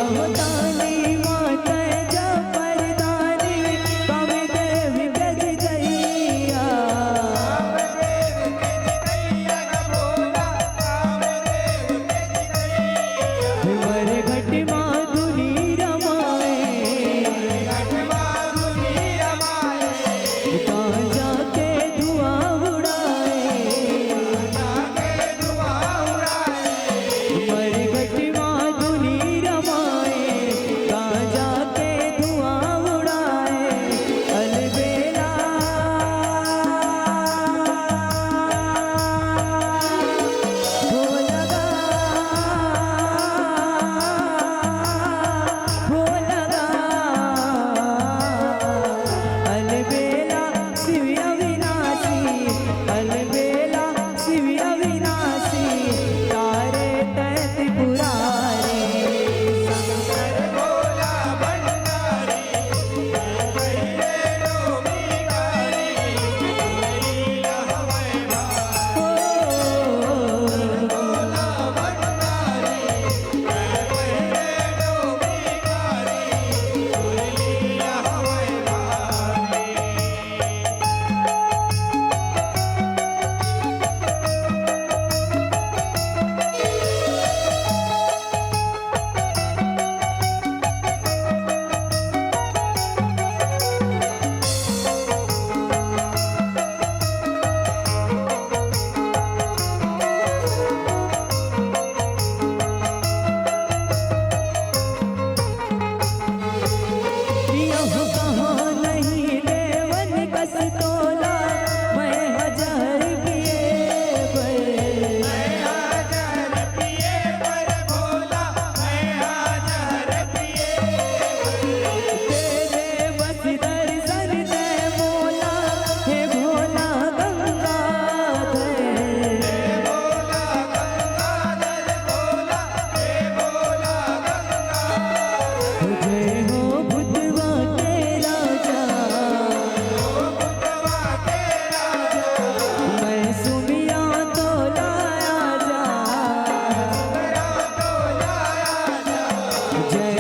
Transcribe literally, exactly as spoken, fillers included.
अवतारी मातै जब परधानी, कामदेव के जितैया। मरघट मा धुनी रमाए, गांजा के धुआं उड़ाए। मरघट मा धुनी रमाए, गांजा के धुआं उड़ाए। अलबेला हो लगा, हो लगा। अलबेला शिव अविनाशी, अलबेला शिव अविनाशी, तारे तैं त्रिपुरारी। शंकर भोला भंडारी, भैरे डोमी कारी, लीला हवै भारी। भोला भंडारी, भैरे डोमी कारी, लीला हवै भारी। यह कहाँ नहीं देवन कस तोला, मैं हजार पिए बर। मैं हजार पिए बर भोला, मैं हजार पिए बर। दे दे बस दर्शन तैं मोला, हे भोला गंगाधर। हे भोला गंगाधर भोला, हे भोला गंगाधर। जय हो भूतवा के राजा, हो भूतवा के राजा। मैं सुमिया तोला आजा, सुमिया तोला आजा। जय